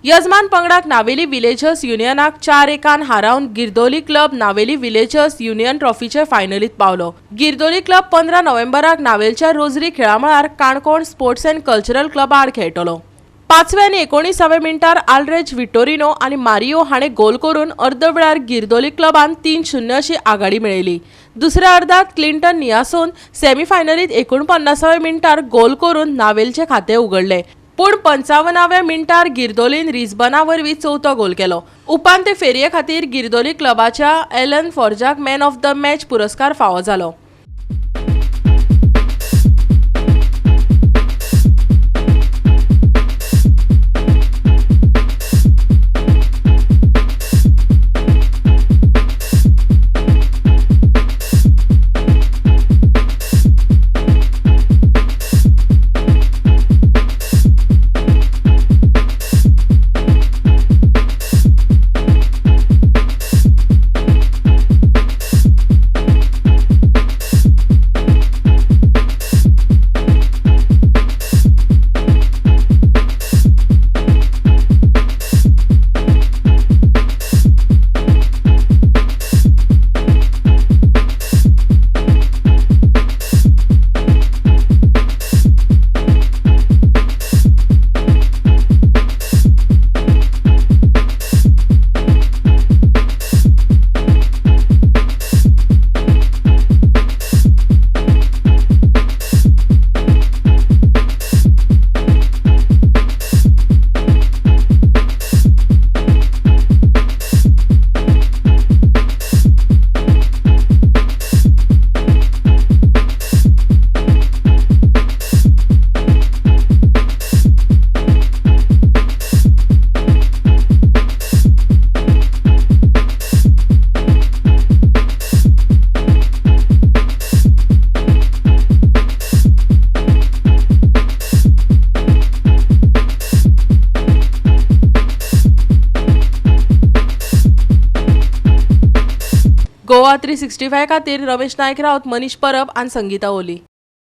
यजमान पंगडाक नावेली विलेजर्स युनियनाक 4-1 हारावन Girdoli club Naveli villagers union ट्रॉफीचे फायनलीत पावलो. गिरदोली क्लब 15 नोव्हेंबराक नावेलच्या रोजरी खेळामळार Canacona sports and cultural club आड खेळटलो. 5व्या आनी 19व्या मिनटार आल्रेज विटोरिनो आनी मारियो हाणें गोल करून अर्द वेळार गिरदोली क्लबान 3-0 अशी आघाडी मेळयली. दुसऱ्या अर्दांत क्लिंटन नियासोन सेमीफायनलीत 49व्या मिनटार गोल करून नावेलचें खातें उगडलें. पूण 55व्या मिनटार गिरदोलीन रिजबना वरवीं चवथो गोल केलो. उपांत्य फेरये खातीर गिरदोली क्लबाच्या एलन फॉर्जाक मॅन ऑफ the match पुरस्कार फावो जालो. गोवा 365 खातीर रमेश नायक राऊत, मनीष परब आनी संगीता ओली.